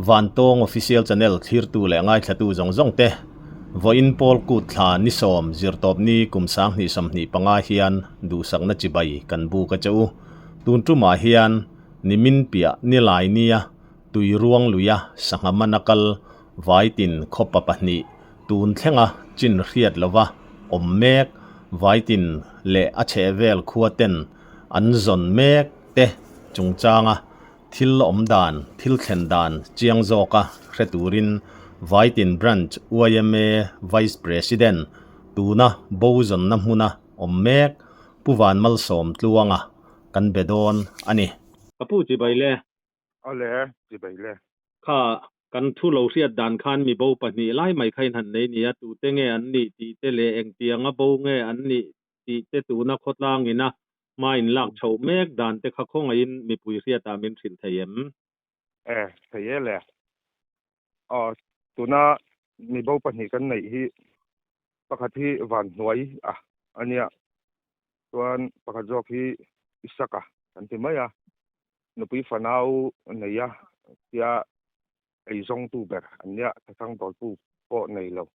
Vantawng Official Channel thlirtu leh ngaithlatu zawng zawng te, vawiin Pawl Kut thla ni sawm zirtawpni kum 2025 hian duhsakna chibai kan buk a che u. Tun tumah hian nimin piah nilai nia tui ruang luia sangha mana kal Vaitin khawpa pahnih tun thlenga chin hriat lova awm mek Vaitin leh a chhehvel khua ten an zawn mek te chungchanga Thil awm dan, thil thlen dan chiang zawka hre turin Vaitin Branch yma Vice President tuna bo zawnna hmuna awm mek Pu Vanmalsawm Tluanga kan be dawn a ni. Ka pu chibai le. Awle, chibai le. Kha kan thu lo hriat dan khan mi bo pahnih lai mai kha in han nei nia, tute nge an nih tih te leh engtianga bo nge an nih tih te tuna khawtlang ina Hma in lak chhoh mek dan te kha khawngaihin mipui hriatah min hrilh thei em? E, thei e le. Aw, tuna mibo pahnih kan neih hi pakhat hi Vanhnuai a a nia, chuan pakhat zawk hi Isaka kan ti mai a, nupui fanau nei a tia eizawngtu ber an nia, thachang dawlpu pawh nei lo,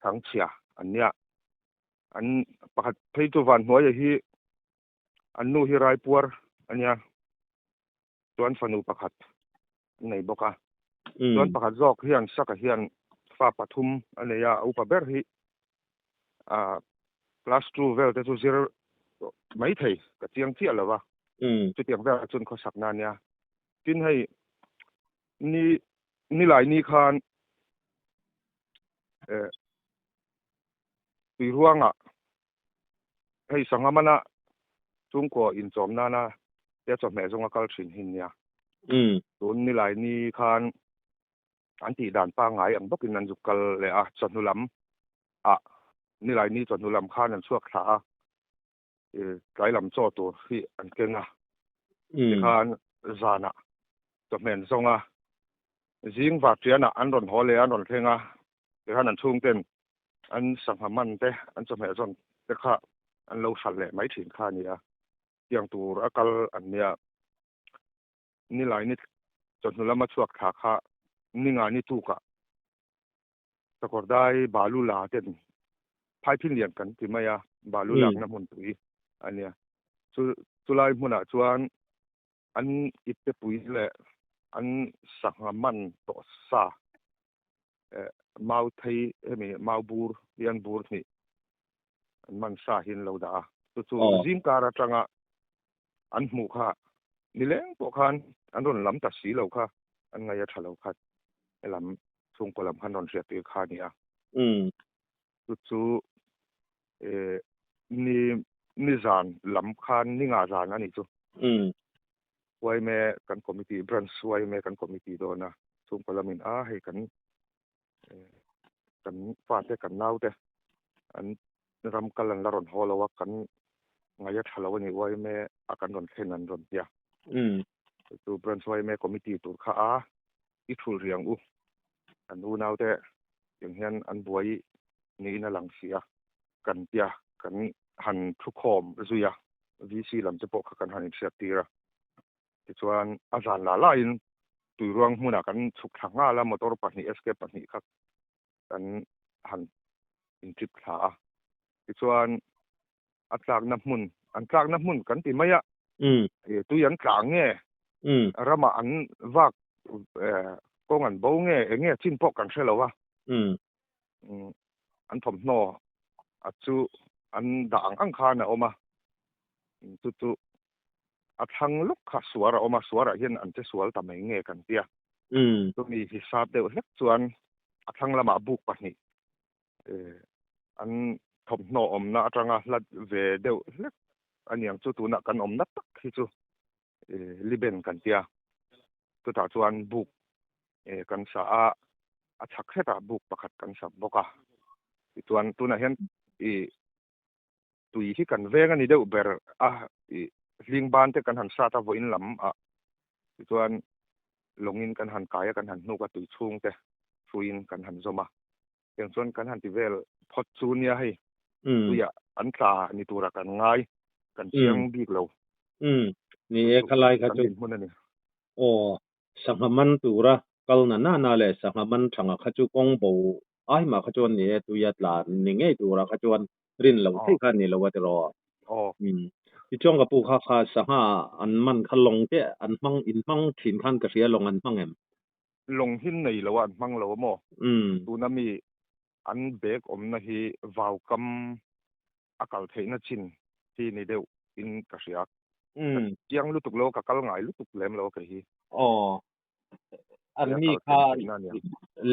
thangchhia an nia. An pakhat phei chu van hnuaia hi an nu hi raipuar a nia chuan fanu pakhat an nei bawk a chuan pakhat zawk hian saka hian fa pathum a nei a a upa ber hi ah class two vel te chu zir mai thei ka chiang chiah lo va chutiang velah chuan khawsakna a nia tin hei ni nilai ni khan eh Tui ruangah hei sangha mana chhungkaw inchawm nana te chawhmeh zawnga kal thin hi nia. Tun nilai ni khan an tih dan pangngai ang bawkin an zuk kal leh a, chawhnu lam ah nilai ni chawhnu lam khan an chhuak thla a, tlai lam chaw tur hi an keng a, tikhan zanah chawhmeh an zawng a, zing vartianah an rawn haw leh a, an rawn thleng a, tikhan an chhungten an sangha man te, an chawhmeh zawn te kha an lo hralh leh mai thin kha a ni a, tiang tur a kal an nia. Nilai ni chawhnu lama chhuak thla kha ninga ni tukah Sakawrdai balu la ten phaiphin lian kan ti mai a, balu lakna hmun pui a nia. Chu chulai hmunah chuan an ipte pui leh an sangha man tawh sa eh mau thei hemi mau bur hian bur hnih an man sa hi an lo dah a. Chu chu zingkar atanga an hmuh kha nileng pawh khan an rawn lam ta si lo kha an ngaih a tha lo kha helam chhungkaw lam khan rawn hriat tir kha a ni a. Chu chu ni ni zan lam khan ni ngah zan a nih chu. Yma kan committee branch yma kan committee dawn a chhungkaw lamin a hei kan kan fate kan naute an ram kal an la rawn haw lo a kan ngaih a tha lo a ni yma a kan rawn thlen an rawn tia. Chu branch yma committee tur kha a i thulh rih ang u. Kan unaute tiang hian an buai niin a lang si a, kan tia kan han thukhawm zui a, VC lam te pawh kha kan han inhriat tir a. Tichuan a zan lah lahin tuiruang hmunah kan chhuk thla nghal a, motor pahnih SK pahnih kha kan han intrip thla a. Tichuan a tlakna hmun, an tlakna hmun kan ti mai a, tui an tla nge, ramah an vak kawng an bo nge, eng nge chin pawh kan hre lo a, an thawmhnaw a chu an dah ang ang khan a awm a, chu chu a thlang lawk kha suar a awm a, suarah hian an che sual ta mai nge kan tia, chumi hisap deuh hlek chuan a thlang lamah buk pahnih an thawmhnaw awmna atanga hlat ve deuh hlek a niang chu tunah kan awmna tak hi chu Liben kan tia chutah chuan buk kan sa a a chhak hretah buk pakhat kan sak bawk a tichuan tunah hian ih tui hi kan veng a ni deuh ber a ih hling ban te kan han sat a vawiin lam ah tichuan lawngin kan han kai a kan han hnuk a tui chhung te hruiin kan han zawm a. Tiang chuan kan han ti vel phawt chu nia hei tuiah an tla ni tura kan ngai kan chiang bik lo. Ni e khalai kha chu. Kan hmun a ni. Aw. Sangha man tura kal na na na leh sangha man thanga kha chu kawng bo ai mah kha chuan ni e, tuia tla ni ngei tura kha chuan rin loh theih kha a ni lo a tiraw. Tichuan ka pu kha kha sangha an man kha lawng te an hmang in hmang thin khan ka hria lawng an hmang em? Lawng hi nei lo a an hmang lo a maw? Tuna mi an bag awmna hi vaukam a kal theihna chin hi ni deuh in ka hria. Ka chiang lutuk lo, ka kal ngai lutuk lem lo kei hi. Aw. An mi kha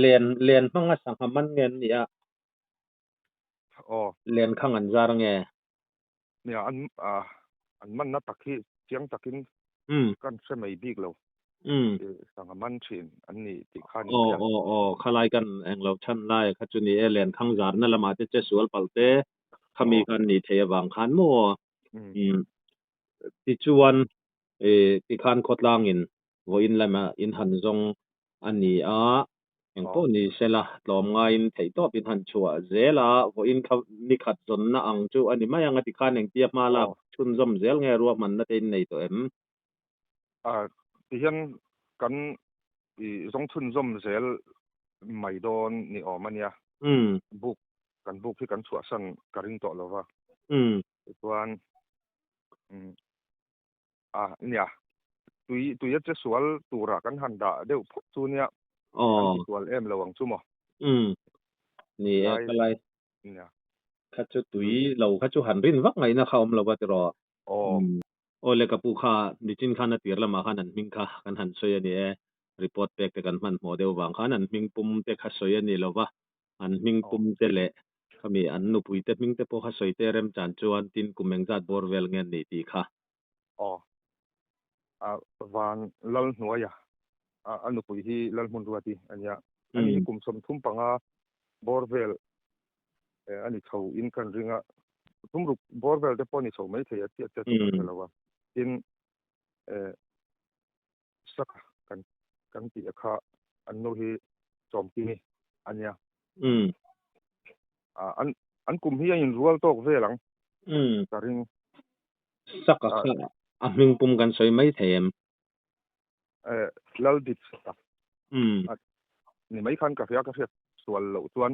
len len hmanga sangha man nge an nih a? Aw. Len khang an zar nge? Nia, an an manna tak hi chiang takin kan hre mai bik lo. Sangha man thin an ni tih kha ni mai a. Aw aw aw, khalai kan englo chhan lai kha chu ni e, len khang zarna lamah te che sual palh te khami kha an nih theih avang khan maw? Tichuan tikhan khawtlangin vawiin lama in han zawng a ni a, engpawh ni sela tlawm ngaiin theihtawp in han chhuah zel a, vawiin kha ni khat zawnna ang chu a ni mai ang a tikhan engtia hma lak chhunzawm zel nge ruahmanna te in nei tawh em? Tihian kan zawng chhunzawm zel mai dawn ni awm a nia. Buk kan buk hi kan chhuahsan ka ring tawh lo va. Tichuan a nia tui tui a che sual tura kan han dah deuh phawt chu nia kan ti sual em lo ang chu maw. Ni e ka lai. Nia. Kha chu tui lo kha chu han rin vak ngaihna kha awm lo va tiraw. Aw le ka pu kha nichin khan a tir lamah khan an hming kha kan han sawi a ni e. Report pek te kan hmanhmawh deuh vang khan an hming pum te kha sawi a ni lo va. An hming pum te leh khami an nupui te hming te pawh kha sawi te rem chan chuan tin kum engzat bawr vel nge an nih tih kha. Aw. A van lal hnuaia a nupui hi Lalhmun Ruati a nia. Ani hi kum 35 bawr vel a ni chho in kan ring a. Thum ruk bawr vel te pawh a ni chho mai thei a chiah chiah chu ka hre lo a. Tin Saka kan kan tih a kha an nu hi Chawmkimi a nia. An an kum hi a inrual tawk vel ang ka ring. Saka kha a hming pum kan sawi mai thei em? Lal Dik Saka ni mai khan ka hria ka hriat sual loh chuan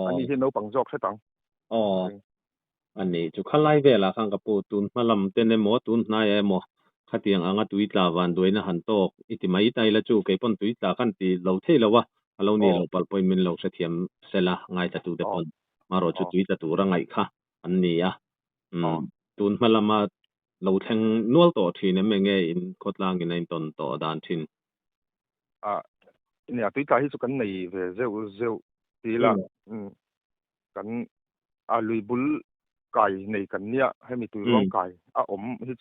ani hi naupang zawk hret ang. Aw. A ni, chu khalai velah khan ka pu, tun hma lam ten emaw, tun hnaiah emaw, khatiang anga tui tla van duaina han tawk i ti mai ta ila chu kei pawn tui tla kan ti lo thei lo a, a lo ni lo palh pawhin min lo hrethiam sela ngaithlatute pawn marawh chu tui tla tura ngaih kha an ni a. Umm, tun hma lama lo thleng nual tawh thin em enge in khawtlangin a intawn tawh dan thin? A, nia, tui tla hi chu kan nei ve zeuh zeuh ti ila, umm, kan a lui bul kai nei kan nia hemi tui ruang kai a awm hi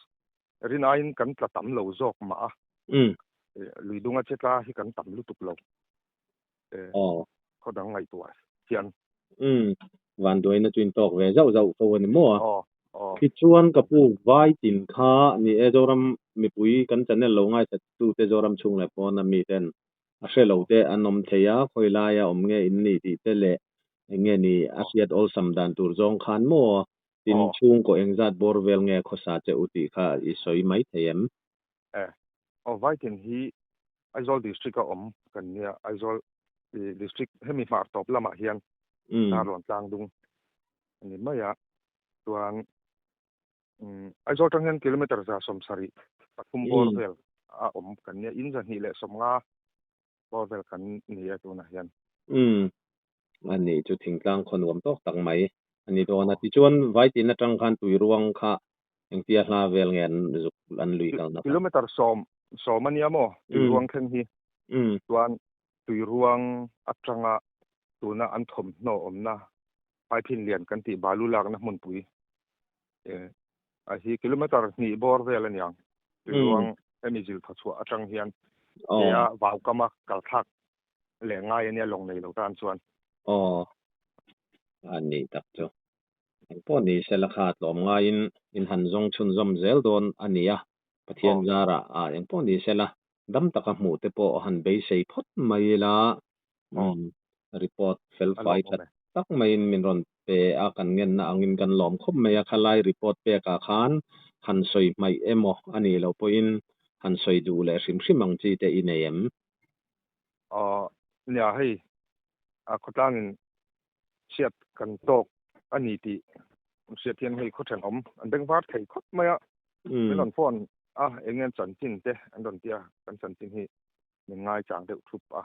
rin aiin kan tla tam lo zawk mah a lui dunga che tla hi kan tam lutuk lo khaw dang ngaihtuah hian. Vanduaina chu intawk ve zauh zauh fo a ni maw a? Tichuan ka pu vai tin kha ni e Zoram mipui kan channel lo ngaithlatute Zoram chhung leh pawn a miten A hre lo te an awm thei a, khawi laia awm nge in nih tih te leh eng nge ni a hriat awlsam dan tur zawng khan maw tin chhungkaw engzat bawr vel nge khawsa che u tih kha i sawi mai thei em? E, aw Vaitin hi Aizawl District a awm kan nia, Aizawl District hemi hmar tawp lamah hian Darlawn Tlangdung a ni mai a, chuan Aizawl tang hian kilometer 173 bawr vel a awm kan nia, in 250 bawr vel kan ni e tunah hian. Umm, a nih chu thingtlang khaw nuam tawk tak mai a ni dawn a. Tichuan Vaitin atang khan Tuiruang kha engtia hla vel nge an zuk an lui kalna kha? Kilometer 10 a nia maw Tuiruang thleng hi. Chuan Tuiruang atanga tuna an thawmhnaw awmna Phaiphin lian kan tih balu lakna hmunpui a hi kilometer 2 bawr vel a niang. Tuiruang hemi zil thaw chhuah atang hian tia vaukama kal thlak leh ngai a nia lawng nei lo tan chuan. Aw, a ni tak chu. Engpawh ni sela kha tlawm ngaiin in han zawng chhunzawm zel dawn a ni a, Pathian zarah engpawh ni sela dam taka hmuh te pawh han beisei phawt mai ila. Report fel fai that tak maiin min rawn pe a, kan ngenna angin kan lawm khawp mai a, khalai report pekah khan han sawi hmaih emaw a nih loh pawhin han sawi duh leh hrim hrim ang chi te i nei em? Aw nia hei a khawtlangin chhiat kan tawk a ni tih hriat hian hei khaw thenawm an beng var thei khawp mai a, min rawn phone a eng nge an chanchin te an rawn ti a, kan chanchin hi min ngaichang deuh thup a.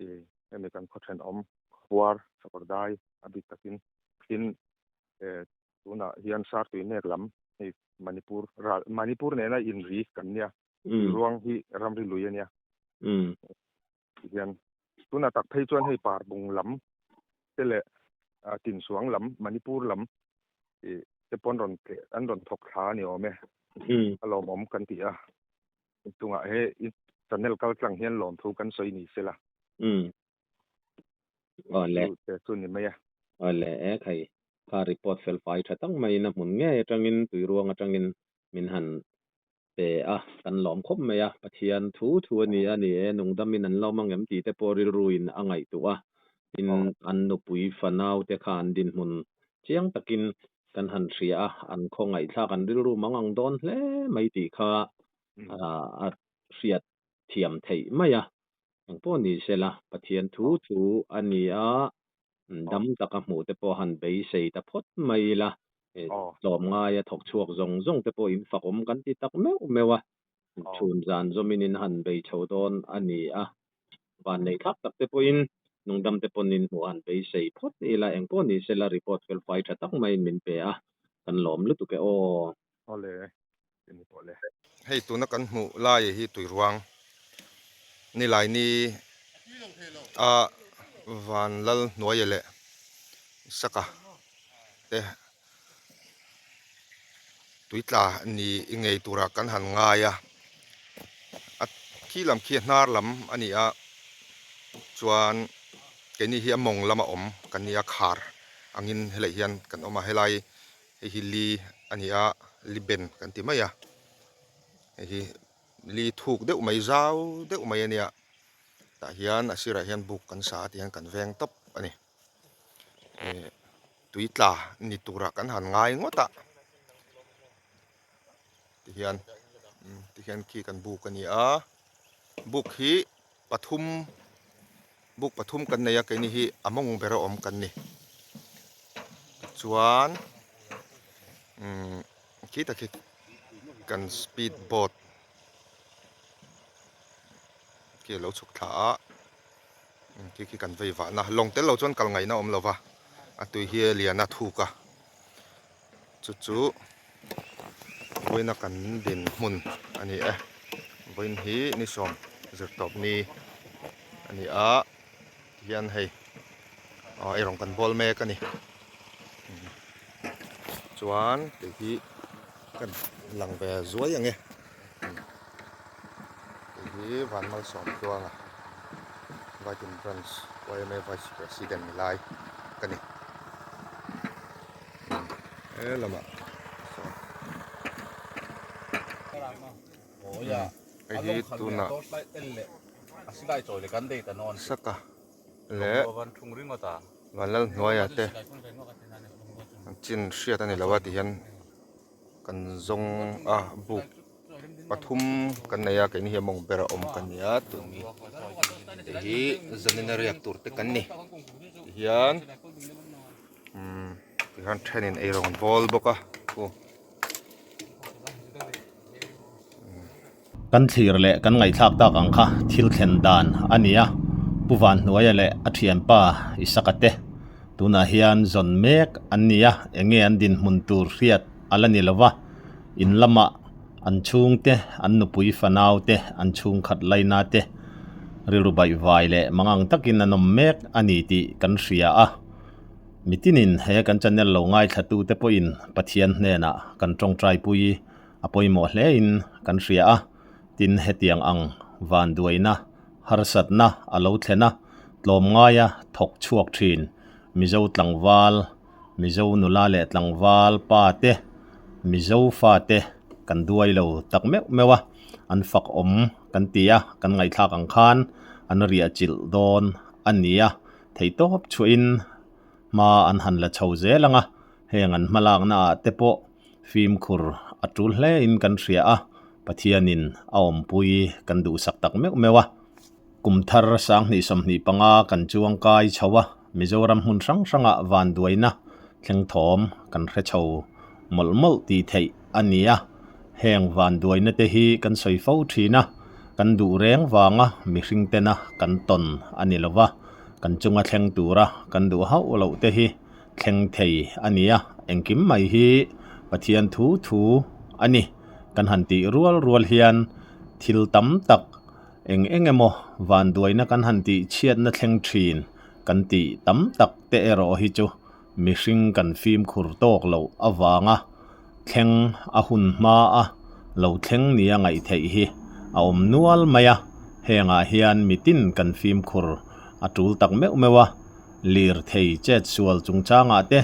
I hemi kan khaw thenawm khuar sakawrdai a bik takin tin tunah hian Sartui nek lam hei Manipur ral Manipur nena inri kan nia ruang hi ramri lui a nia hian tunah tak phei chuan hei Parbung lam te leh Tinsuang lam Manipur lam te pawn rawn an rawn thawk thla a ni awm e a lawmawm kan ti a. Tungah he i channel kal tlang hian lawmthu kan sawi ni sela. Umm. Awle. Chu te chu ni mai a. Awle e khai. Kha report fel fai tha tak maiin a hmun ngei atangin tuiruang atangin min han pe a, kan lawm khawp mai a. Pathian thu thu a ni a ni e, nungdamin an lawm angem tih te pawh rilruin a ngaihtuah a. Tin, an nupui fanau te kha an dinhmun chiang takin Kan han hria a, an khawngaihthlak an rilru mang ang dawn hle mai tih kha a hriat thiam theih mai a. Engpawh ni sela, Pathian thu thu a ni a, dam taka hmuh te pawh han beisei ta phawt mai ila, tlawmngaia thawk chhuak zawng zawng te pawh in fakawm kan ti tak meuh meuh a, chhun zan zawmin in han bei chho dawn a ni a. Van nei thlak tak te pawhin nungdam te pawn in hmuh han beisei phawt ila engpawh ni sela report fel fai tha tak maiin min pe a, kan lawm lutuk e aw. Awle, ti ni pawh le. Hei tuna kan hmuh lai hi tuiruang Nilaini a Vanlal hnuaia leh Saka te tuitla ni ngei tura kan han ngai a a khi lam khi a hnar lam a ni a chuan keini hi a mawng lama awm kan ni a khar angin helai hian kan awm a helai hei hi li a ni a li ben kan ti mai a hei hi li thuk deuh mai zau deuh mai a nia tah hian a sirah hian buk kan sa a ti hian kan veng tawp a ni. Tui tla ni turah kan han ngai ngawt a tihian tihian khi kan buk a ni a buk hi pathum buk pathum kan nei a keini hi a mawng ber a awm kan ni tichuan umm khi tak hi kan speed boat khi a lo chhuk thla a. Khi khi kan vei vahna lawng tel lo chuan kal ngaihna awm lo va a tui hi a lian a thuk a chu chu vawiina kan din hmun a ni e vawiin hi ni sawm zir tawp ni a ni a tihian hei aw eirawng kan bawl mek a ni chuan tih hi kan lang ve zuai ang e. Hei hi Vanmalsawm Tluanga Viking Branch yma Vice President ni lai ka ni. He lamah sawn hei hi tunah Saka leh Vanlalhnuaia te an chin hriat a ni lo a ti hian kan zawng a buk pathum kan nei a keini hi a mawng ber a awm kan ni a tun hi hei hi zanina riak tur te kan ni tihian umm tihian thenin eirawng bawl bawk a khu. Kan thlir leh kan ngaihthlak tak ang kha thil thlen dan a ni a, Pu Vanhnuaia leh a thianpa Isaka te tunah hian zawn mek an ni a, eng nge an dinhmun tur hriat a la ni lo va, in lamah an chhungte, an nupui fanau te, an chhungkhat laina te rilru baihvai leh mangang takin an awm mek a ni tih kan hria a. Mitinin he kan channel lo ngaithlatute pawhin Pathian hnenah kan tawngtaipui A pawimawh hlein kan hria a, tin hetiang ang vanduaina, harsatna a lo thlen a, tlawmngaia thawk chhuak thin Mizo tlangval, Mizo nula leh tlangval pa te, Mizo fa te kan duai lo tak meuh meuh a, an fak awm kan ti a, kan ngaihthlak ang khan an riah chilh dawn a ni a, theihtawp chhuahin hma an han la chho zel ang a, heng an hmalakna ah te pawh Fimkhur a tul hle in kan hria a, Pathianin a awmpui kan duhsak tak meuh meuh a. Kum thar 2025 kan chuang kai chho a, Mizoram hmun hrang hrangah vanduaina thleng thawm kan hre chho mawlh mawlh tih theih a ni a. Heng vanduaina te hi kan sawi fo thin a, kan duh reng vanga mihring tena kan tawn a ni lo va, kan chunga thleng tura kan duh hauh loh te hi thleng thei a ni a, engkim mai hi Pathian thu thu a ni. Kan han tih rual rual hian thil tam tak eng eng emaw vanduaina kan han tih chhiatna thleng thin kan tih tam tak te erawh hi chu mihring kan fimkhur tawk loh avanga thleng a hun hma a lo thleng nia ngaih theih hi a awm nual mai a, hengah hian mitin kan fimkhur a tul tak meuh meuh a. Lirthei chetsual chungchangah te,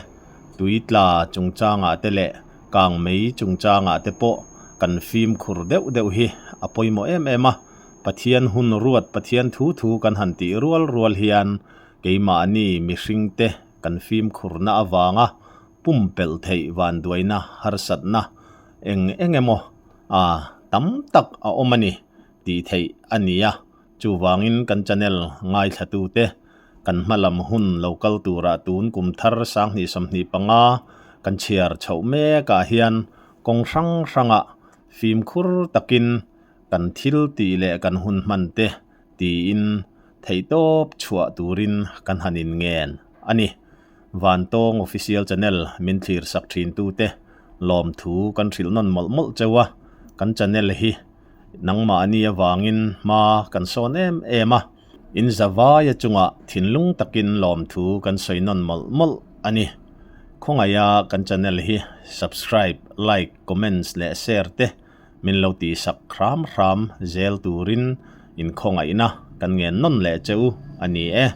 tuitla chungchangah te leh kangmei chungchangah te pawh kan fimkhur deuh deuh hi a pawimawh em em a. Pathian hun ruat Pathian thu thu kan han tih rual rual hian keimahni mihringte kan fimkhurna avanga pumpelh theih vanduaina harsatna eng eng emaw a tam tak a awm a ni tih theih a ni a. Chuvangin kan channel ngaithlatute kan hmalam hun lo kal turah tun kum thar 2025 kan chhiar chhoh mekah hian kawng hrang hrangah fimkhur takin kan thil tih leh kan hun hman te tiin theihtawp chhuah turin kan han inngen a ni. Vantawng Official Channel min thlir sak thintute lawmthu kan hrilh nawn mawlh mawlh cheu a, kan channel hi nangmahni avangin hma kan sawn em em a, in zavaia chungah thinlung takin lawmthu kan sawi nawn mawlh mawlh a ni. Khawngaiha kan channel hi subscribe, like, comments leh share te min lo tihsak hram hram zel turin in khawngaihna kan ngen nawn leh che u a ni e.